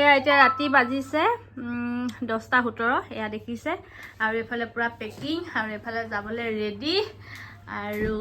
এয়া এতিয়া ৰাতি বাজিছে 10টা 17। এয়া দেখিছে, আৰু এইফালে পূৰা পেকিং আৰু এইফালে যাবলৈ ৰেডি। আৰু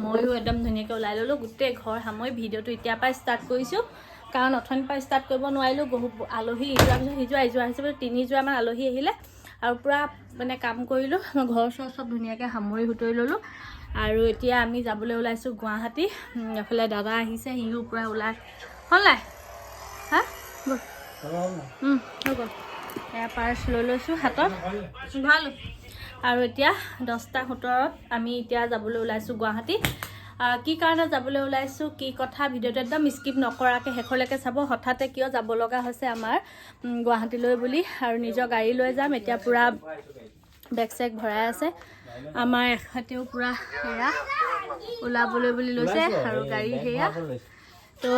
ময়ো একদম ধুনীয়াকৈ ওলাই ল'লোঁ। গোটেই ঘৰ সামৰি ভিডিঅ'টো এতিয়াৰ পৰাই ষ্টাৰ্ট কৰিছোঁ, কাৰণ অথনিৰ পৰা ষ্টাৰ্ট কৰিব নোৱাৰিলোঁ। বহুত আলহী ইযোৱাৰ পিছত সিযোৱা, ইযোৱা আহিছে বুলি তিনিযোৰামান আলহী আহিলে আৰু পূৰা মানে কাম কৰিলোঁ। মই ঘৰ চৰ চব ধুনীয়াকৈ সামৰি সুতৰি ল'লোঁ আৰু এতিয়া আমি যাবলৈ ওলাইছোঁ গুৱাহাটী। এইফালে দাদা আহিছে, সিও পূৰা ওলাই হ'ল নাই? হা, ব'ল। হৈ গ'ল। এয়া পাৰ্চ লৈ লৈছোঁ হাতত, ভাল। আৰু এতিয়া 10টা 17ত আমি এতিয়া যাবলৈ ওলাইছোঁ গুৱাহাটী। কি কাৰণে যাবলৈ ওলাইছোঁ, কি কথা, ভিডিঅ'টো একদম স্কিপ নকৰাকৈ শেষলৈকে চাব। হঠাতে কিয় যাব লগা হৈছে আমাৰ গুৱাহাটীলৈ বুলি। আৰু নিজৰ গাড়ী লৈ যাম। এতিয়া পূৰা বেগ চেগ ভৰাই আছে। আমাৰ এখেতেও পূৰা সেয়া ওলাবলৈ বুলি লৈছে আৰু গাড়ী সেয়া। তো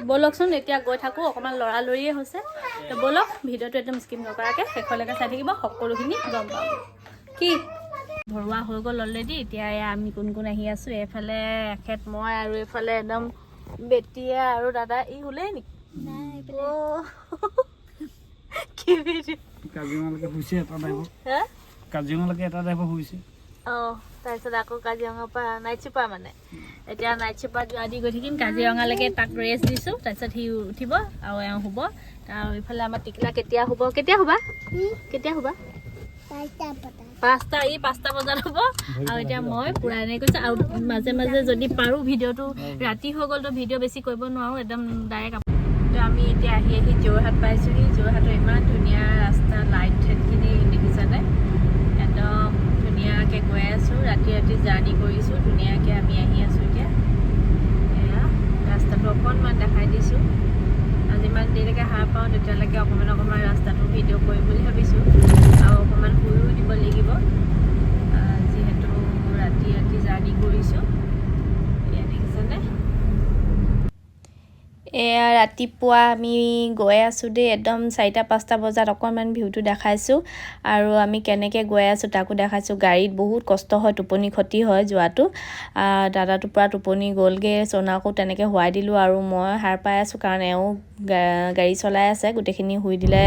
ব'লকচোন, এতিয়া গৈ থাকোঁ। অকণমান লৰালৰিয়ে হৈছে। তো ব'লক, ভিডিঅ'টো একদম স্কিপ নকৰাকৈ শেষলৈকে চাই থাকিব, সকলোখিনি গম পাব। কি ভৰোৱা হৈ গ'ল অলৰেডি। এতিয়া এয়া আমি কোন কোন আহি আছোঁ। এইফালে এখেত, মই আৰু এইফালে একদম বেটীয়ে আৰু দাদা। ই শুলেই নেকি? অ', কি ভিডিঅ'! কাজিৰঙালৈকে শুইছে এটা ড্ৰাইভাৰ। হা? কাজিৰঙালৈকে এটা ড্ৰাইভাৰ শুইছে। অঁ, তাৰপিছত আকৌ কাজিৰঙাৰ পৰা নাইট চুপাৰ, মানে এতিয়া নাইট চুপাৰ যোৱা দি গৈ থাকিম কাজিৰঙালৈকে। তাক ৰেষ্ট দিছোঁ, তাৰপিছত সি উঠিব আৰু এওঁ শুব। আৰু ইফালে আমাৰ টিকলা কেতিয়া শুব? কেতিয়া শুবা? কেতিয়া শুবা? 5টা, ই 5টা বজাত হ'ব। আৰু এতিয়া মই পূৰা এনে কৈছোঁ আৰু মাজে মাজে যদি পাৰোঁ ভিডিঅ'টো। ৰাতি হৈ গ'ল, তো ভিডিঅ' বেছি কৰিব নোৱাৰোঁ একদম ডাইৰেক্ট। তো আমি এতিয়া আহি আহি যোৰহাট পাইছোঁহি। যোৰহাটৰ ইমান ধুনীয়া ৰাস্তা, লাইট চাইটখিনি দেখিছানে? একদম ধুনীয়াকৈ গৈ আছোঁ। ৰাতি ৰাতি জাৰ্ণি কৰিছোঁ, ধুনীয়াকৈ আমি আহি আছোঁ। এতিয়া এয়া ৰাস্তাটো অকণমান দেখাই দিছোঁ। আজি ইমান দেৰিলৈকে সাৰ পাওঁ, তেতিয়ালৈকে অকণমান অকণমান ৰাস্তাটো ভিডিঅ' কৰিম বুলি ভাবিছোঁ। আৰু অকণমান শুইও দিব লাগিব, যিহেতু ৰাতি ৰাতি জাৰ্ণি কৰিছোঁ। এয়া দেখিছেনে? এয়া ৰাতিপুৱা আমি গৈ আছোঁ দেই, একদম 4টা 5টা বজাত। অকণমান ভিউটো দেখাইছোঁ আৰু আমি কেনেকৈ গৈ আছোঁ তাকো দেখাইছোঁ। গাড়ীত বহুত কষ্ট হয়, টোপনি ক্ষতি হয় যোৱাটো। দাদাটো পূৰা টোপনি গ'লগৈ, চনাকো তেনেকৈ শুৱাই দিলোঁ আৰু মই সাৰ পাই আছোঁ, কাৰণ এওঁ গাড়ী চলাই আছে। গোটেইখিনি শুই দিলে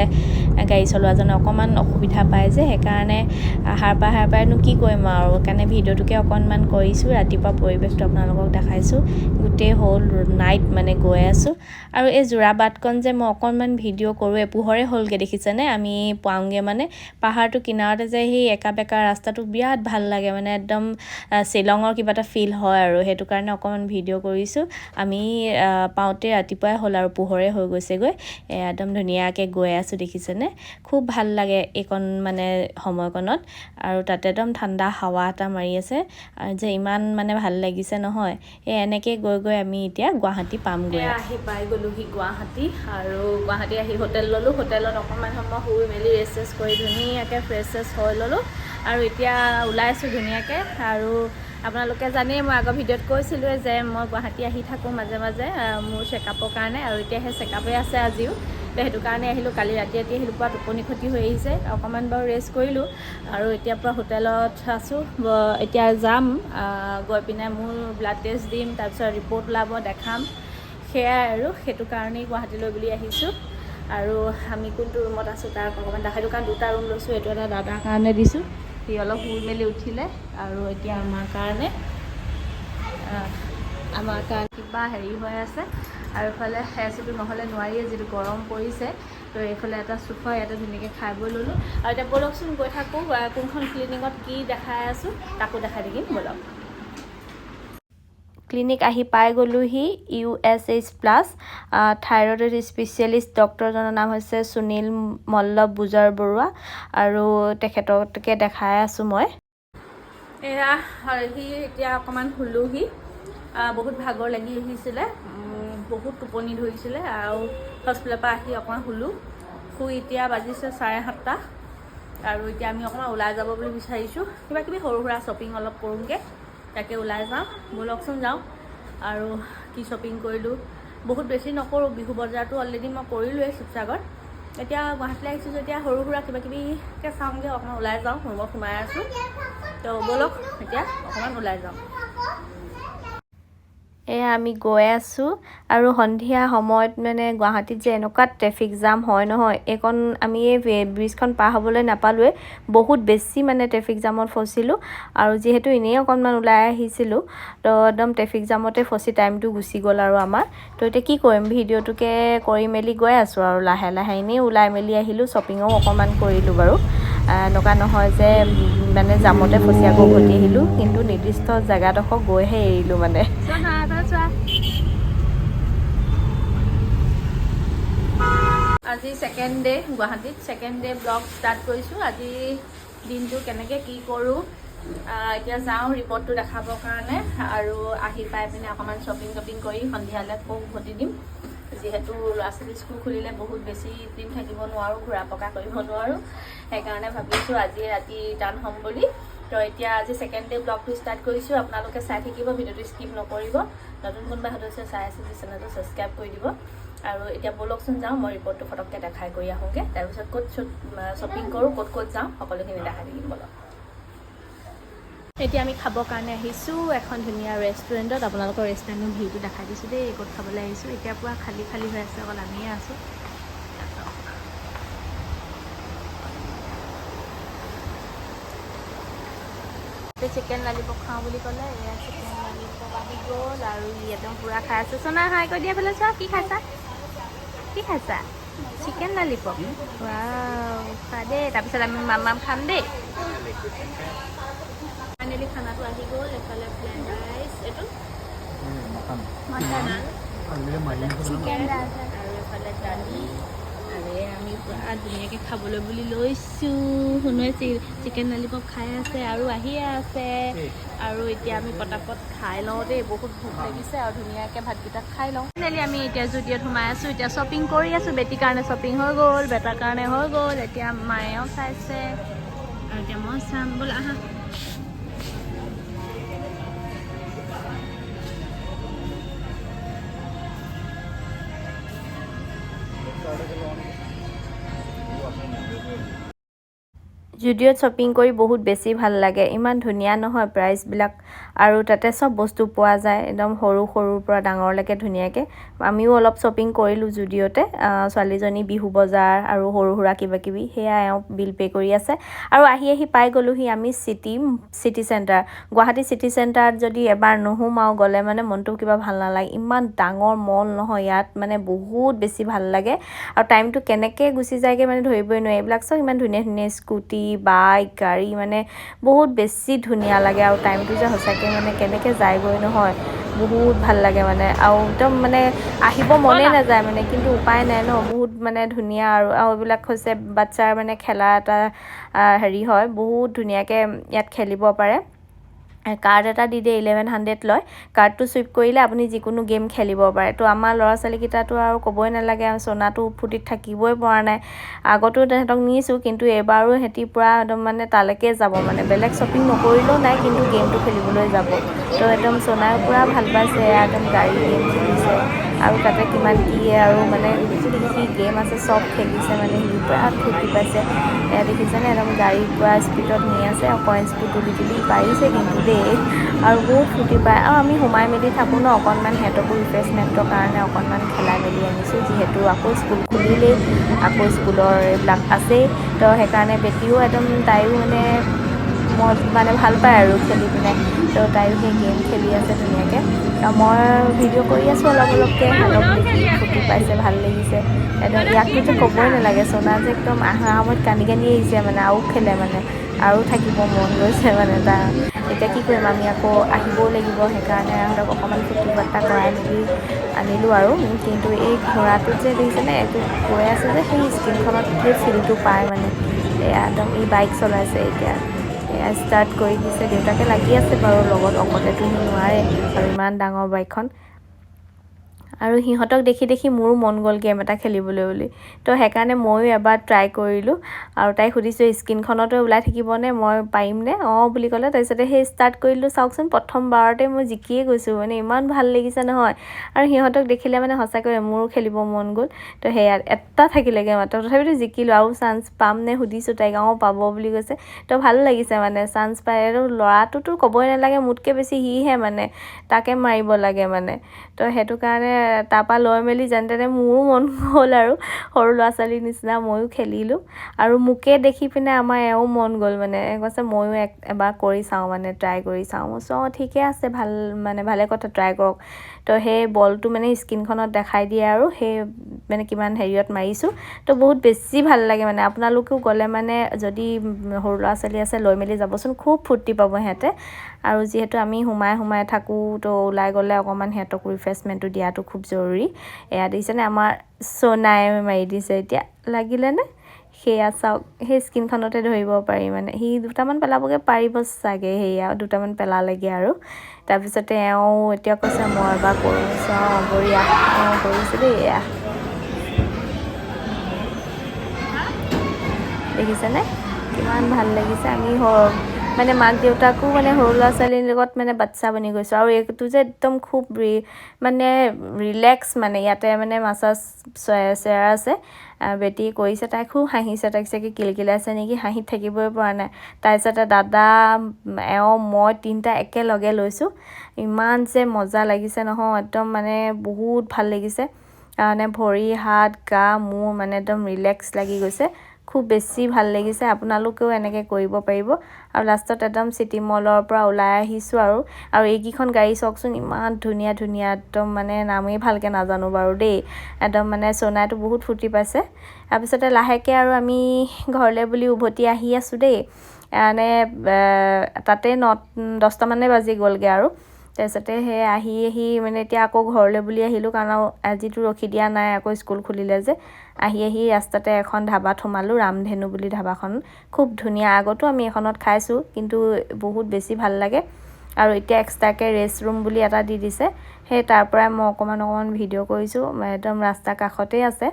গাড়ী চলোৱাজনে অকণমান অসুবিধা পায় যে, সেইকাৰণে সাৰ পাই সাৰ পাইনো কি কৰিম আৰু, সেইকাৰণে ভিডিঅ'টোকে অকণমান কৰিছোঁ। ৰাতিপুৱা পৰিৱেশটো আপোনালোকক দেখাইছোঁ। গোটেই হ'ল নাইট মানে গৈ আছোঁ। আৰু এই যোৰাবাটকণ যে মই অকণমান ভিডিঅ' কৰোঁ, পোহৰে হ'লগৈ, দেখিছেনে? আমি পাওঁগৈ মানে পাহাৰটো কিনাৰতে যে সেই একা বেকা ৰাস্তাটো বিৰাট ভাল লাগে, মানে একদম শ্বিলঙৰ কিবা এটা ফিল হয় আৰু সেইটো কাৰণে অকণমান ভিডিঅ' কৰিছোঁ। আমি পাওঁতে ৰাতিপুৱাই হ'ল আৰু পোহৰে হৈ গৈছেগৈ। একদম ধুনীয়াকৈ গৈ আছোঁ, দেখিছেনে? খুব ভাল লাগে এইকণ মানে সময়কণত। আৰু তাতে একদম ঠাণ্ডা হাৱা এটা মাৰি আছে আৰু যে ইমান মানে ভাল লাগিছে নহয়। এই এনেকৈ গৈ গৈ আমি এতিয়া গুৱাহাটী পামগৈ। আহি পাই গ'লোহি গুৱাহাটী। আৰু গুৱাহাটী আহি হোটেল ল'লোঁ। হোটেলত অকণমান সময় শুই মেলি ৰেষ্ট চেষ্ট কৰি ধুনীয়াকৈ ফ্ৰেছ চেছ হৈ ল'লোঁ আৰু এতিয়া ওলাইছোঁ ধুনীয়াকৈ। আৰু আপোনালোকে জানেই, মই আগৰ ভিডিঅ'ত কৈছিলোঁৱে যে মই গুৱাহাটী আহি থাকোঁ মাজে মাজে মোৰ চেকআপৰ কাৰণে। আৰু এতিয়া সেই চেকআপেই আছে আজিও, তো সেইটো কাৰণে আহিলোঁ। কালি ৰাতি ৰাতি আহিলোঁ, পূৰা টোপনি ক্ষতি হৈ আহিছে। অকণমান বাৰু ৰেষ্ট কৰিলোঁ আৰু এতিয়া পূৰা হোটেলত আছোঁ। এতিয়া যাম, গৈ পিনে মোৰ ব্লাড টেষ্ট দিম, তাৰপিছত ৰিপৰ্ট ওলাব, দেখাম, সেয়াই। আৰু সেইটো কাৰণেই গুৱাহাটীলৈ বুলি আহিছোঁ। আৰু আমি কোনটো ৰুমত আছোঁ তাক অকণমান দেখাই দিওঁ, কাৰণ দুটা ৰুম লৈছোঁ। এইটো এটা দাদাৰ কাৰণে দিছোঁ, সি অলপ শুই মেলি উঠিলে। আৰু এতিয়া আমাৰ কাৰণে কিবা হেৰি হৈ আছে। আৰু এইফালে এচিটো নহ'লে নোৱাৰিয়ে, যিটো গৰম পৰিছে। তো এইফালে এটা চোফা, ইয়াতে ধুনীয়াকৈ খাই বৈ ল'লোঁ। আৰু এতিয়া ব'লকচোন, গৈ থাকোঁ। কোনখন ক্লিনিকত কি দেখাই আছোঁ তাকো দেখাই থাকিম, ব'লক। ক্লিনিক আহি পাই গ'লোহি, U S H plus. Thyroid specialist ডক্টৰজনৰ নাম হৈছে সুনীল মল্ল বুজাৰ বৰুৱা আৰু তেখেতকে দেখাই আছোঁ মই। এয়া সি এতিয়া অকণমান শুলোহি। বহুত ভাগৰ লাগি আহিছিলে, বহুত টোপনি ধৰিছিলে আৰু হস্পিটেলৰ পৰা আহি অকণমান শুলোঁ। শুই এতিয়া বাজিছে 7:30। আৰু এতিয়া আমি অকণমান ওলাই যাব বুলি বিচাৰিছোঁ। কিবা কিবি সৰু সুৰা শ্বপিং অলপ কৰোঁগৈ, তাকে ওলাই যাওঁ। ব'লকচোন যাওঁ। আৰু কি শ্বপিং কৰিলোঁ, বহুত বেছি নকৰোঁ। বিহু বজাৰটো অলৰেডি মই কৰিলোঁৱেই শিৱসাগৰত। এতিয়া গুৱাহাটীলৈ আহিছোঁ যেতিয়া সৰু সুৰা কিবা কিবিকে চাওঁগৈ, অকণমান ওলাই যাওঁ। ৰুমত সোমাই আছোঁ, তো ব'লক, এতিয়া অকণমান ওলাই যাওঁ। এয়া আমি গৈ আছোঁ। আৰু সন্ধিয়া সময়ত মানে গুৱাহাটীত যে এনেকুৱা ট্ৰেফিক জাম হয় নহয়, এইকণ আমি এই ব্ৰিজখন পাৰ হ'বলৈ নাপালোৱেই, বহুত বেছি মানে ট্ৰেফিক জামত ফচিলোঁ। আৰু যিহেতু এনেই অকণমান ওলাই আহিছিলোঁ, তো একদম ট্ৰেফিক জামতে ফচি টাইমটো গুচি গ'ল আৰু আমাৰ। তো এতিয়া কি কৰিম, ভিডিঅ'টোকে কৰি মেলি গৈ আছোঁ আৰু লাহে লাহে। এনেই ওলাই মেলি আহিলোঁ, শ্বপিঙো অকণমান কৰিলোঁ বাৰু। এনেকুৱা নহয় যে মানে জামতে ফচি আকৌ উভতি আহিলোঁ, কিন্তু নিৰ্দিষ্ট জেগাডোখৰ গৈহে এৰিলোঁ মানে। আজি ছেকেণ্ড ডে গুৱাহাটীত, ছেকেণ্ড ডে ব্লগ ষ্টাৰ্ট কৰিছোঁ। আজি দিনটো কেনেকৈ কি কৰোঁ, এতিয়া যাওঁ ৰিপৰ্টটো দেখাবৰ কাৰণে আৰু আহি পাই পিনে অকণমান শ্বপিং টপিং কৰি সন্ধিয়ালৈ আকৌ উভতি দিম। যিহেতু ল'ৰা ছোৱালী স্কুল খুলিলে বহুত বেছি দিন থাকিব নোৱাৰোঁ, ঘূৰা পকা কৰিব নোৱাৰোঁ, সেইকাৰণে ভাবিছোঁ আজি ৰাতি ৰিটাৰ্ণ হ'ম বুলি। তো এতিয়া আজি ছেকেণ্ড ডে ব্লগটো ষ্টাৰ্ট কৰিছোঁ, আপোনালোকে চাই থাকিব, ভিডিঅ'টো স্কিপ নকৰিব। নতুন কোনোবা সদস্য চাই আছে যদি চেনেলটো ছাবস্ক্ৰাইব কৰি দিব। আৰু এতিয়া ব'লকচোন যাওঁ, মই ৰিপৰ্টটো ফটককৈ দেখাই কৰি আহোঁগৈ, তাৰপিছত ক'ত শ্বপিং কৰোঁ, ক'ত ক'ত যাওঁ, সকলোখিনি দেখাই থাকিম। ব'লক। এতিয়া আমি খাবৰ কাৰণে আহিছোঁ এখন ধুনীয়া ৰেষ্টুৰেণ্টত। আপোনালোকৰ ৰেষ্টুৰেণ্টৰ ভিউটো দেখাই দিছোঁ দেই, ক'ত খাবলৈ আহিছোঁ। এতিয়া পূৰা খালী খালী হৈ আছে, অকল আমিয়ে আছোঁ। চিকেন লালিপপ খাওঁ বুলি ক'লে, এয়া চিকেন লালিপপ আহি গ'ল আৰু ই একদম পূৰা খাই আছে। চনা, হাই কৈ দিয়া পেলাই। চোৱা, কি খাইছা, কি খাইছা? চিকেন লালিপপ, ৱাও, খোৱা দেই। তাৰপিছত আমি মামাম খাম দেই। ফাইনেলি খানাটো আহি গ'ল। এফালে প্লেন ৰাইচ, এইটো চিকেন আৰু এফালে দালি আৰু এয়া আমি পূৰা ধুনীয়াকৈ খাবলৈ বুলি লৈছোঁ। শুনোৱে চিকেন লালিপপ খাই আছে আৰু আহিয়ে আছে। আৰু এতিয়া আমি পটাপট খাই লওঁ দেই, বহুত ভোক লাগিছে আৰু ধুনীয়াকৈ ভাতকেইটা খাই লওঁ। ফাইনেলি আমি এতিয়া জুডিঅ'ত সোমাই আছোঁ, এতিয়া শ্বপিং কৰি আছোঁ। বেটীৰ কাৰণে শ্বপিং হৈ গ'ল, বেটাৰ কাৰণে হৈ গ'ল, এতিয়া মায়েও চাইছে আৰু এতিয়া মই চাম। ব'লা, আহা। জুডিঅ'ত শ্বপিং কৰি বহুত বেছি ভাল লাগে, ইমান ধুনীয়া নহয় প্ৰাইচবিলাক আৰু তাতে চব বস্তু পোৱা যায়, একদম সৰু সৰুৰ পৰা ডাঙৰলৈকে ধুনীয়াকৈ। আমিও অলপ শ্বপিং কৰিলোঁ জুডিঅ'তে, ছোৱালীজনী বিহু বজাৰ আৰু সৰু সুৰা কিবা কিবি, সেয়া এওঁ বিল পে' কৰি আছে। আৰু আহি আহি পাই গ'লোহি আমি চিটি চেণ্টাৰ। গুৱাহাটী চিটি চেণ্টাৰত যদি এবাৰ নোসোমাওঁ গ'লে মানে মনটো কিবা ভাল নালাগে, ইমান ডাঙৰ মল নহয় ইয়াত, মানে বহুত বেছি ভাল লাগে আৰু টাইমটো কেনেকৈ গুচি যায়গৈ মানে ধৰিবই নোৱাৰি। এইবিলাক চব ইমান ধুনীয়া ধুনীয়া স্কুটি, বাইক, গাড়ী, মানে বহুত বেছি ধুনীয়া লাগে আৰু টাইমটো যে সঁচাকৈ মানে কেনেকৈ যায়গৈ নহয়, বহুত ভাল লাগে মানে। আৰু একদম মানে আহিব মনেই নাযায় মানে, কিন্তু উপায় নাই ন, বহুত মানে ধুনীয়া। আৰু এইবিলাক হৈছে বাচ্ছাৰ মানে খেলা এটা হেৰি হয়, বহুত ধুনীয়াকৈ ইয়াত খেলিব পাৰে। কাৰ্ড এটা দি দিয়ে, 1100 লয়, কাৰ্ডটো চুইপ কৰিলে আপুনি যিকোনো গেম খেলিব পাৰে। তো আমাৰ ল'ৰা ছোৱালীকেইটাতো আৰু ক'বই নালাগে, আৰু চনাটো ফূৰ্তিত থাকিবই পৰা নাই। আগতো তেহেঁতক নিছোঁ, কিন্তু এইবাৰো সিহঁতি পূৰা একদম মানে তালৈকে যাব, মানে বেলেগ শ্বপিং নকৰিলেও নাই, কিন্তু গেমটো খেলিবলৈ যাব। তো একদম চনাই পূৰা ভাল পাইছে, একদম গাড়ী গেম খেলিছে আৰু তাতে কিমান কি আৰু মানে কি গেম আছে চব খেলিছে, মানে সি পূৰা ফূৰ্তি পাইছে। এয়া দেখিছেনে, একদম গাড়ী পূৰা স্পীডত নি আছে আৰু কইনছবোৰ তুলি তুলি পাৰিছে কিন্তু দেই, আৰু বহুত ফূৰ্তি পায়। আৰু আমি সোমাই মেলি থাকোঁ ন অকণমান, সিহঁতকো ৰিফ্ৰেছমেণ্টৰ কাৰণে অকণমান খেলাই মেলি আনিছোঁ, যিহেতু আকৌ স্কুল খুলিলেই, আকৌ স্কুলৰ এইবিলাক আছেই। তো সেইকাৰণে বেটীও একদম তাইও মানে মানে ভাল পায় আৰু খেলি পিনে, তো তাইও সেই গেম খেলি আছে ধুনীয়াকৈ। আৰু মই ভিডিঅ' কৰি আছোঁ অলপ অলপকৈ, সিহঁতক দেখি ফূৰ্তি পাইছে, ভাল লাগিছে একদম। ইয়াকতো ক'বই নালাগে, চনা যে একদম অহা সময়ত কান্দি কান্দি আহিছে মানে, আৰু খেলে মানে, আৰু থাকিব মন গৈছে মানে তাৰ। এতিয়া কি কৰিম, আমি আকৌ আহিবও লাগিব, সেইকাৰণে সিহঁতক অকণমান ফূৰ্তি ফাৰ্তা কৰাই মেলি আনিলোঁ আৰু। কিন্তু এই ঘোঁৰাটোত যে দেখিছেনে, এইটো গৈ আছে যে, সেই স্ক্ৰীণখনত সেই ফিলটো পায় মানে। এয়া একদম ই বাইক চলাইছে এতিয়া, এয়া ষ্টাৰ্ট কৰি দিছে, দেউতাকে লাগি আছে বাৰু লগত, অকলেতো সি নোৱাৰে আৰু ইমান ডাঙৰ বাইকখন। আৰু সিহঁতক দেখি দেখি মোৰো মন গ'ল গেম এটা খেলিবলৈ বুলি। তো সেইকাৰণে ময়ো এবাৰ ট্ৰাই কৰিলোঁ আৰু তাইক সুধিছোঁ, স্ক্ৰীণখনতে ওলাই থাকিবনে, মই পাৰিমনে? অঁ বুলি ক'লে। তাৰপিছতে সেই ষ্টাৰ্ট কৰিলোঁ। চাওকচোন, প্ৰথমবাৰতে মই জিকিয়ে গৈছোঁ, মানে ইমান ভাল লাগিছে নহয়। আৰু সিহঁতক দেখিলে মানে সঁচাকৈ মোৰো খেলিব মন গ'ল। তো সেয়া এটা থাকিলেগৈ মাত্ৰ, তথাপিতো জিকিলোঁ। আৰু চান্স পামনে সুধিছোঁ তাইক, অঁ পাব বুলি কৈছে। তো ভাল লাগিছে মানে চান্স পাই। আৰু ল'ৰাটোতো ক'বই নালাগে, মোতকৈ বেছি সিহে মানে, তাকে মাৰিব লাগে মানে। তো সেইটো কাৰণে তাৰপৰা লৈ মেলি যেনে তেনে মোৰো মন গ'ল আৰু সৰু ল'ৰা ছোৱালীৰ নিচিনা ময়ো খেলিলোঁ। আৰু মোকে দেখি পিনে আমাৰ এওঁ মন গ'ল, মানে কৈছে ময়ো এবাৰ কৰি চাওঁ, মানে ট্ৰাই কৰি চাওঁ। মই কৈছোঁ অঁ ঠিকে আছে, ভাল মানে ভালে কথা, ট্ৰাই কৰক। তো সেই বলটো মানে স্ক্ৰীণখনত দেখাই দিয়ে আৰু সেই মানে কিমান হেৰিয়ত মাৰিছোঁ। তো বহুত বেছি ভাল লাগে মানে। আপোনালোকেও গ'লে মানে যদি সৰু ল'ৰা ছোৱালী আছে লৈ মেলি যাবচোন, খুব ফূৰ্তি পাব সিহঁতে। আৰু যিহেতু আমি সোমাই সোমাই থাকোঁ, তো ওলাই গ'লে অকণমান সিহঁতক ৰিফ্ৰেছমেণ্টটো দিয়াটো খুব জৰুৰী। এয়া দেখিছেনে, আমাৰ চনাই মাৰি দিছে, এতিয়া লাগিলেনে? সেয়া চাওক, সেই স্ক্ৰীণখনতে ধৰিব পাৰি মানে। সি দুটামান পেলাবগৈ পাৰিব চাগে, সেয়া দুটামান পেলালেগৈ আৰু। তাৰপিছতে এওঁ এতিয়া কৈছে মই এবাৰ কৰোঁ, অঁ বঢ়িয়া, অঁ কৰিছোঁ দেই। এয়া দেখিছেনে কিমান ভাল লাগিছে। আমি মানে মাক দেউতাকো মানে সৰু ল'ৰা ছোৱালীৰ লগত মানে বাচ্ছা বনি গৈছোঁ। আৰু এইটো যে একদম খুব মানে ৰিলেক্স, মানে ইয়াতে মানে মাছাজ চেয়াৰ আছে। বেটি কৰিছে, তাই খুব হাঁহিছে, তাইক চাগে কিলকিলাইছে নেকি, হাঁহিত থাকিবই পৰা নাই। তাৰপিছতে দাদা, এওঁ, মই তিনিটা একেলগে লৈছোঁ। ইমান যে মজা লাগিছে নহয়, একদম মানে বহুত ভাল লাগিছে। মানে ভৰি হাত গা মূৰ মানে একদম ৰিলেক্স লাগি গৈছে, খুব বেছি ভাল লাগিছে। আপোনালোকেও এনেকৈ কৰিব পাৰিব। আৰু লাষ্টত একদম চিটি মলৰ পৰা ওলাই আহিছোঁ আৰু। আৰু এইকেইখন গাড়ী চাওকচোন, ইমান ধুনীয়া ধুনীয়া, একদম মানে নামেই ভালকৈ নাজানো বাৰু দেই, একদম মানে চনাইটো বহুত ফূৰ্তি পাইছে। তাৰপিছতে লাহেকৈ আৰু আমি ঘৰলৈ বুলি উভতি আহি আছোঁ দেই। মানে তাতে 10টামানে বাজি গ'লগৈ আৰু। তাৰপিছতে সেই আহি আহি মানে এতিয়া আকৌ ঘৰলৈ বুলি আহিলোঁ, কাৰণ আৰু আজিতো ৰখি দিয়া নাই, আকৌ স্কুল খুলিলে যে। আহি আহি ৰাস্তাতে এখন ধাবাত সোমালোঁ, ৰামধেনু বুলি ধাবাখন খুব ধুনীয়া। আগতো আমি এখনত খাইছোঁ, কিন্তু বহুত বেছি ভাল লাগে। আৰু এতিয়া এক্সট্ৰাকৈ ৰেষ্ট ৰুম বুলি এটা দি দিছে, সেই তাৰ পৰাই মই অকণমান অকণমান ভিডিঅ' কৰিছোঁ। একদম ৰাস্তাৰ কাষতেই আছে।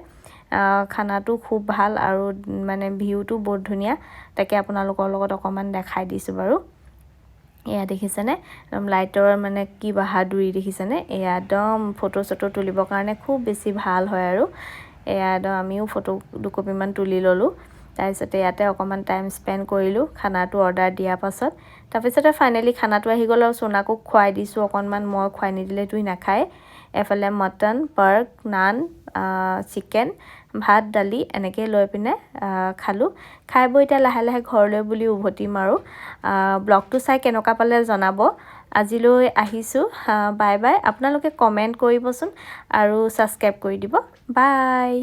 খানাটো খুব ভাল আৰু মানে ভিউটো বহুত ধুনীয়া, তাকে আপোনালোকৰ লগত অকণমান দেখাই দিছোঁ বাৰু। এয়া দেখিছেনে একদম লাইটৰ মানে কি বাহাদুৰি দেখিছেনে। এয়া একদম ফটো চটো তুলিবৰ কাৰণে খুব বেছি ভাল হয় আৰু। এয়া একদম আমিও ফটো দুকপিমান তুলি ল'লোঁ। তাৰপিছতে ইয়াতে অকণমান টাইম স্পেণ্ড কৰিলোঁ খানাটো অৰ্ডাৰ দিয়াৰ পাছত। তাৰপিছতে ফাইনেলি খানাটো আহি গ'ল আৰু চোনাকো খুৱাই দিছোঁ অকণমান, মই খুৱাই নিদিলে তুই নাখায়। এফালে মটন, পৰ্ক, নান, চিকেন, ভাত, দালি এনেকৈ লৈ পিনে খালোঁ। খাই বৈ এতিয়া লাহে লাহে ঘৰলৈ বুলি উভতিম আৰু। ব্লগটো চাই কেনেকুৱা পালে জনাব। আজিলৈ আহিছোঁ, বাই বাই। আপোনালোকে কমেণ্ট কৰিবচোন আৰু ছাবস্ক্ৰাইব কৰি দিব। বাই।